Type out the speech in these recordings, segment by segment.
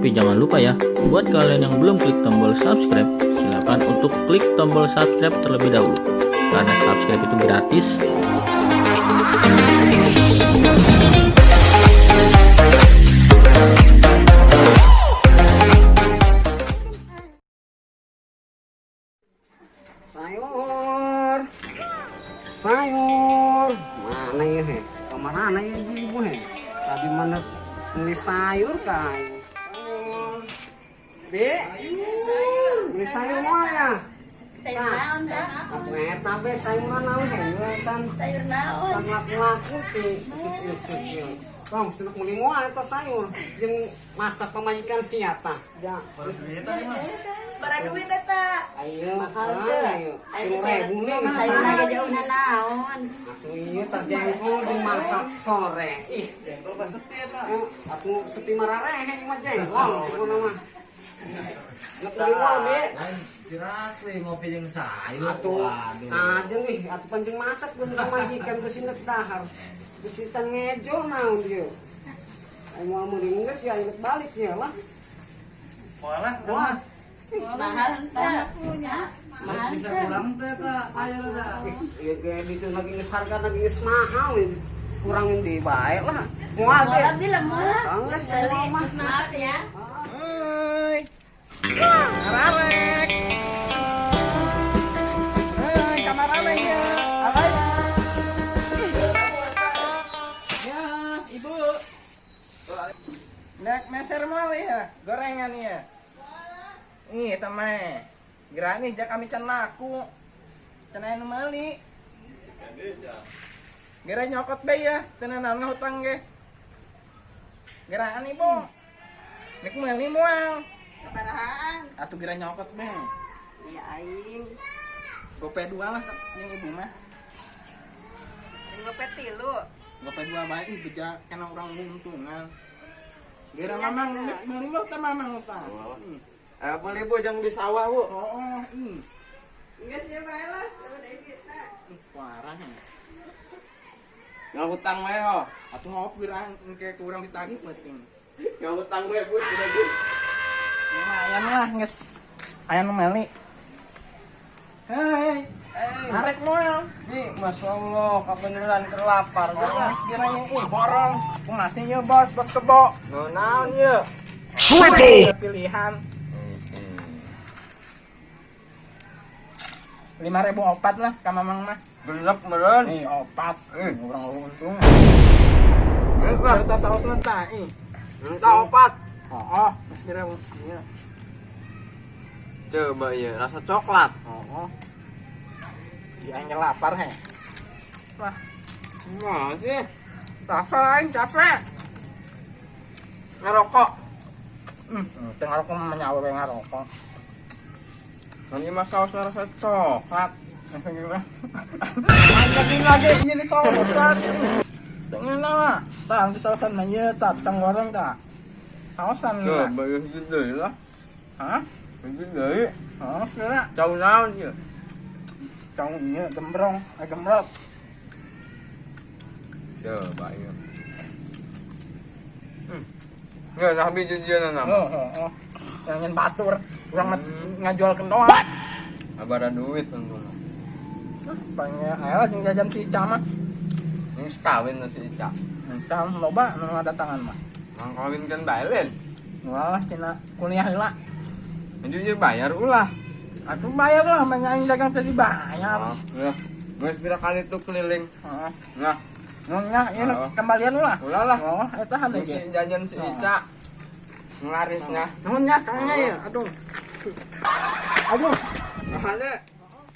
Tapi jangan lupa ya, buat kalian yang belum klik tombol subscribe, silakan untuk klik tombol subscribe terlebih dahulu. Karena subscribe itu gratis. Sayur, sayur, mana ya he? Kemana ya ibu he? Tadi mana beli sayur kan? Sayur, Bi, beli sayur mau ya? Sayur naon tah? Aku eta be sayur naon he? Can Sayur naon? can laku-laku ti isuk-isuk ya. Kom, senuk meuli moal eta sayur jeung masak pamajikan sia tah. Ja. Bara duit eta. Ayo, Mahal teu. ayo. 10.000 nih. Sayur ge jauhna naon? Aku iya terjengkol di masak sore. Ih, jengkol pas sepi eta. Aku sepi marareh mah jengkol pokona mah. Nek beli moal be. Kira ngopi jeung sayur. Atuh Waduh. aja nih, atuh pancing masak gun pamajikan geus sinet dahar. Geus can ngejo naon dieu. Ayo moal meuli geus ya inget balik ya lah. Wah, Wah, Mahal teu punya. Mahal bisa teu. kurang teh ta sayur ta. Ih, ieu ge ditu lagi geus harga lagi geus mahal nih. Kurangin di bae lah. Moal Moal be. bila moal. Geus Beli, mah. maaf ya. Hai. Ararek. Hai, kamarana ya. Alaya. Ya, Ibu. Nek meser moal ya, gorengan ya. Ih, teman. Gerani jak kami can laku. Can aya nu meuli. Gera nyokot be ya, tenan naon ngahutang ge. Geraan ibu. Nek meuli moal. Sabarahaan? Atuh gera nyokot be. Ya aing. Gope dua lah yang ibu mah. Aing gope tilu. Gope dua bae ih beja kena urang untungan. Gera mamang nek meuli mah teh mamang utang. Eh, beli bu jangan di sawah bu. Oh, oh, ih. Geus ya bae lah, udah duitna. Ih, parah. Nggak hutang we ho. Atuh ngop gerang engke kurang ditagih penting. Nggak hutang we bu, tidak bu. Lumayan lah geus aya nu meuli. Hei, arek moal. Nih, masya Allah, kebeneran terlapar. Bos kiranya ih borong. Ku masih ye bos, bos kebo. No naon ye. Triple pilihan. 5.004 lah ka mamang mah. Gelap meren. Ih, opat. Urang untung. Geus ah. Serta saosna tah ih. Entah opat. Oh, oh, geus kira ieu. Coba ye, rasa coklat. Oh, oh. Di aing lapar he. Wah, Nah sih, capek aing capek. ngerokok. Teu ngarokok mah nyawa we ngarokok. Nanti mah sausnya rasa coklat. Lagi lagi ini saosan. Tengah lah. Tah, di saosan mah ieu tah, kacang goreng tah. Saosan lah. Coba ye gitu lah. Hah? Gitu deui. Oh, kira Cau naon ye. cang ieu gembrong, eh gembrot. Coba ye. Nggak, nah habis jajanan nama. Oh, oh, oh. Yang nyen batur, urang mah ngajualkeun doang. Abara duit tentu. Ah, Pangnya ayo jeung jajan si Ica mah. Ini kawin si Ica. Ica loba nu datangan mah. Mang kawin kan balen. Walah cina kuliah heula. Ini bayar ulah. Aku bayar lah, banyak aing dagang tadi bayar. Oh, ya. Geus pira kali tuh keliling. Heeh. Nah, Nunya ini Oh. kembalian ulah. ulah lah. Oh, eta hade Si ge. jajan si Ica. Ngelarisnya. Nunya kayaknya ya. Aduh. Aduh, Ada.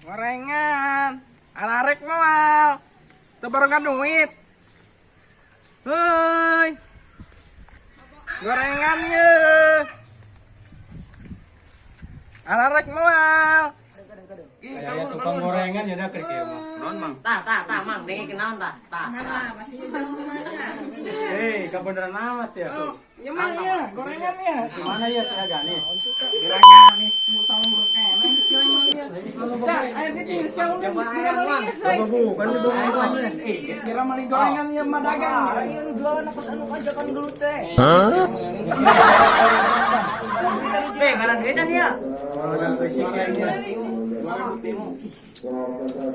gorengan. Alarek moal. Teu barengan duit. Heuy. Gorengan ye. Alarek moal. Kayak tukang gorengan ya dah kerja mah. Non, Mang. Tah, tah, tah, Mang, dengi kenaon tah? Tah. Mana masih jelema. Hei, kebenaran amat ya. Ya mah ya, gorengan ya. Mana ya Teh Ganis? Gorengan musang kene sekarang mah ya. Cak, ayo di saung di sira mali. Bukan di gorengan. Eh, sira mali gorengan ya mah dagang. Iya, lu jualan aku anu aja kan dulu teh. Hah?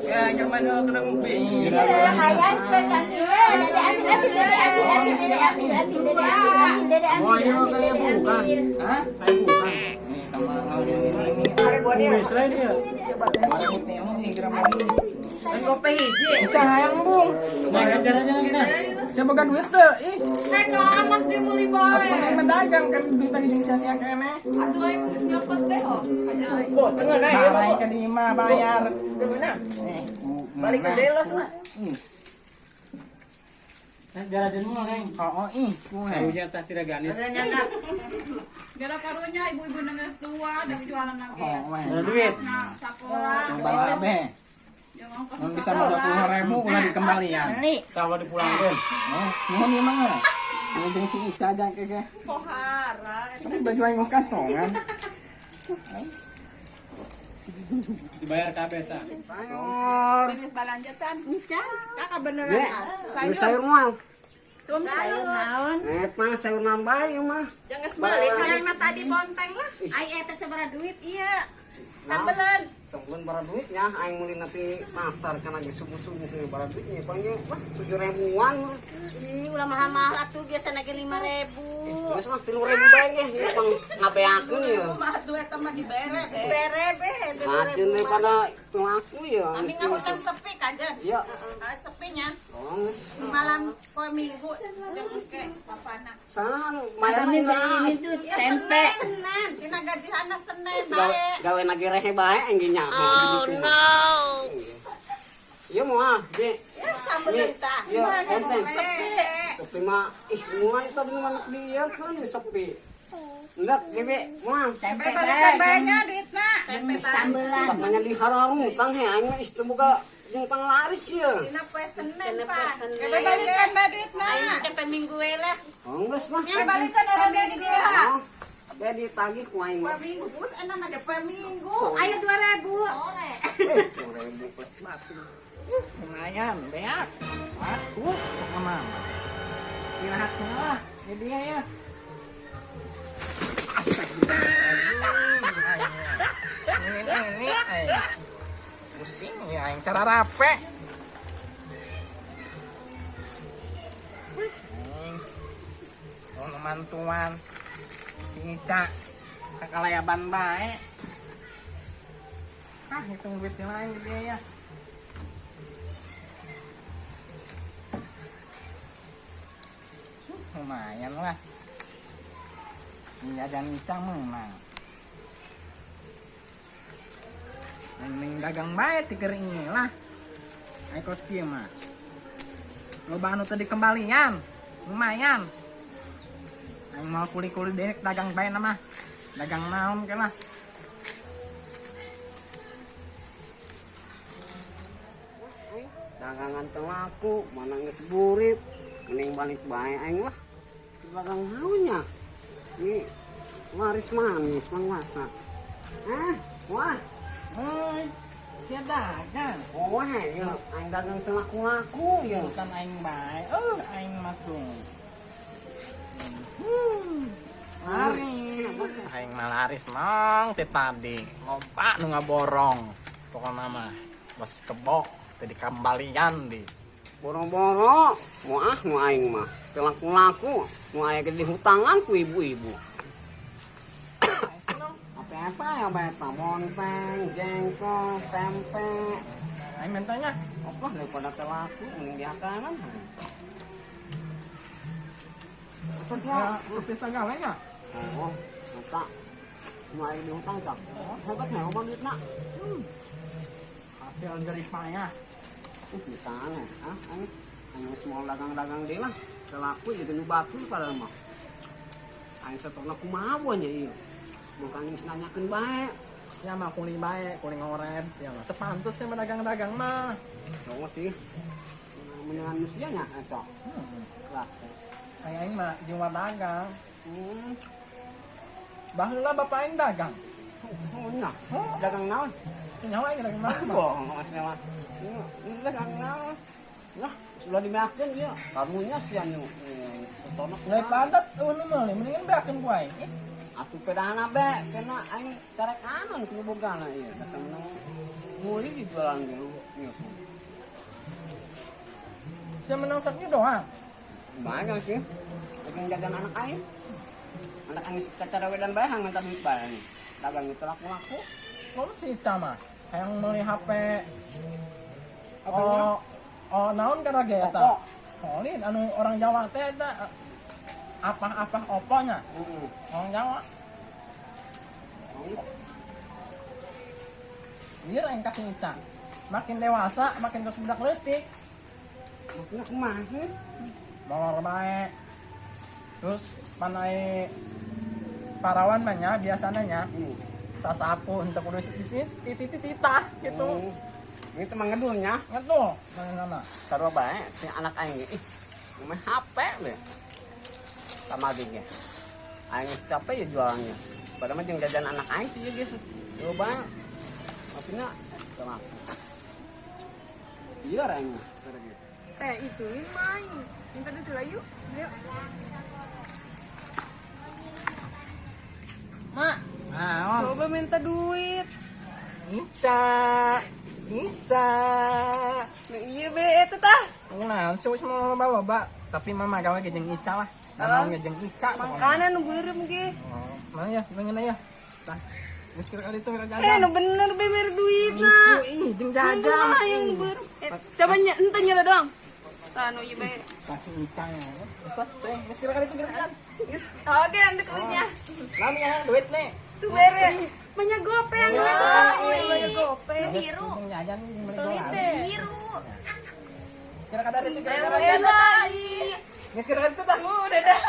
Ya, gimana kena ngopi? Hayang kan ieu dede ambil ambil dede ambil ambil dede ambil ambil dede ambil ambil dede ambil. Oh, iya kayak bukan. Hah? Kayak bukan. Nih, sama ini. Wis lain ya. Coba nih kopi hiji. Cahayang bung. Nah, aja nah. Saya boga duit teu, ih. Kayak anak dibeli bae. Atuh mah dagang kan duit lagi jeung sia-sia keneh. Atuh aing nyopet teh ho. Bo, tengah nah ya, Balik ke lima bayar. Tengah nah. Balik ke delos lah. Jarajan mo neng. Oh, ih, Karunya tah tidak ganis. Gara karunya ibu-ibu nenggeus tua da jualan lagi. Oh, Ada duit. Nah, sekolah. Bang abe. Mun bisa mah 20.000 ulah dikembalian. Kalau dipulangkeun. Oh, nuhun ieu mah. Jeung si Ica aja keke. Pohara. Tapi baju aing mah kantongan. Dibayar kabeh tah. Sayur. Geus balanja can. Can. Kakak beneran. Beli sayur moal. Tum sayur naon? Eta sayur nambah ieu mah. Jangan meuli kami mah tadi bonteng lah. Ai eta sabaraha duit ieu? Sambelan. Tungguan bara duitnya, aing meuli nanti pasar kan lagi subuh-subuh ieu bara duitnya paling wah 7.000-an. Ih, ulah mahal-mahal atuh biasa ge 5.000. Geus mah 3.000 bae ge, ieu pang ngabeakeun ieu. Mah duit eta mah dibere deh. Bere be. Majeun daripada laku ya. Kami ngahutang sepi kajen. Iya. Ah, sepinya. Oh, geus. Malam poe Minggu jeung ke bapana. Saha bayar Kami mah beli ini tuh tempe. Senin, sina gajihanna Senin bae. Gawe lagi rehe bae aing ge nyaho. Oh no. Ieu moal, Ji. Ya sambelan tah. Iya, enteng. Sepi. Sepi mah ih moal itu di mana dieukeun sepi. Enggak, Bebe, moal. Tempe Balikan bae nya duitna. Tempe sambelan. Banyak di hararutang he aing mah geus teu boga jeung panglaris ieu. Dina poe Senin, Dina poe Pak. Senin. Balikan bae duitna. Aing tempe Minggu we lah. Oh, geus lah. Balikan orang dia di dia. Oh, dia ditagih ku aing. Poe Minggu, bus enak ada poe Minggu. Ayo 2.000. Sore. 2.000 plus batu. Lumayan, beak. Laku, pokoknya mah. Istirahat lah, ini dia ya. Ini, ini, pusing ya, yang cara rape. Oh, mantuan, si Ica, kakalayaban bae. Ah, hitung duit lain dia ya. Lumayan lah. Jajan Ica menang. Mending dagang bae tikeur ini lah. Ayo kos kieu mah. Loba anu teu dikembalian. Lumayan. Aing mau kuli-kuli derek dagang bae na mah. Dagang naon ke lah. Dagangan teu laku, mana geus burit. Mending balik bae aing lah. Dagang naonnya. Ini laris manis mangwasa. Wah. Hoi, sia dagang. Oh, ya, aing dagang teu laku-laku ya. Urusan aing bae. Aing mah tuh. Laris. Aing mah laris nong ti tadi. Loba nu ngaborong. Pokona mah bos kebo teu dikembalian di. Boro-boro, moah nu aing mah. Teu laku-laku, nu aya ge dihutangan ku ibu-ibu. Apa ya beta bonteng, jengkol, tempe. Aing mentanya. Apa daripada teu laku mending diakanan. Apa sih? Ya, sepi sagalanya. Oh, eta. Nu aya dihutang tah. Hebat nya loba duitna. Hasil jerih payah. Bisa aneh, ah, aing geus mau dagang-dagang deui lah. Teu laku jadi nu batur padahal mah. Aing setokna kumaha nya ieu. Bukan geus nanyakeun bae. Sia mah kuli bae, kuli ngoret sia mah. Teu pantes sia mah dagang-dagang mah. Dong sih. Mendingan manusia nya eta. Lah. Aing mah jeung dagang. Baheula bapak aing dagang. Oh, nya. Dagang naon? Nyawa aing dagang naon? Bohong mah. Dagang naon? Lah, sudah dimakan ya. Kamunya sia nu. Daripada nu meuli mendingan beakeun ku aing. Atuh pedana be, kena aing carek anon ku bogana ieu. Dasar menang meuli dijualan ge lu. Sia menang saknya doang. Banyak sih. Dagang jajan anak aing. Anak aing secara wedan bae hang minta duit bae. Dagang itu laku-laku. Kamu si Ica mah hayang meuli HP. Oh, oh naon kana ge eta? Solid anu orang Jawa teh eta apa-apa oponya. Orang Jawa. Iya yang kasih Ica. Makin dewasa makin terus budak leutik. Makin kumaha sih? Molor bae. Terus panai parawan mah nya biasanya nya. Sasapu untuk kudu isi titik-titah gitu. Ini teman ngedulnya. Ngedul, mana-mana. Sarua bae si anak aing ge. Ih, main HP we. Sama ge. Aing geus capek ya jualannya. Padahal mah jeung jajan anak aing sih geus. Coba. Mapina sama. Iya aing mah. Itu main. Minta duit lah yuk. Ayo. Mak, nah, coba minta duit. Ica, Ica. Nah, iya be, eta tah. Nah, sih wis mau loba-loba, tapi mama gawe ge jeung Ica lah. Naon ge jeung Ica. Makanan nu beureum ge. Oh, mana ya? Mana ya? Tah. Geus kira kali itu kira jajan. Nu bener be mere duit nah. Ih, jeung jajan. Yang beureum. Coba nya ente nyala doang. Tah nu ieu be. Kasih Ica ya. Geus lah, teh. Geus kira kali itu kira jajan. Oke, ande duitnya. Naon ya duit nih? Tuh bere. Banyak gope yang Banyak gope. Biru. Jajan biru. Geus kira kada itu kira jajan. Geus kira itu tah. Udah dah.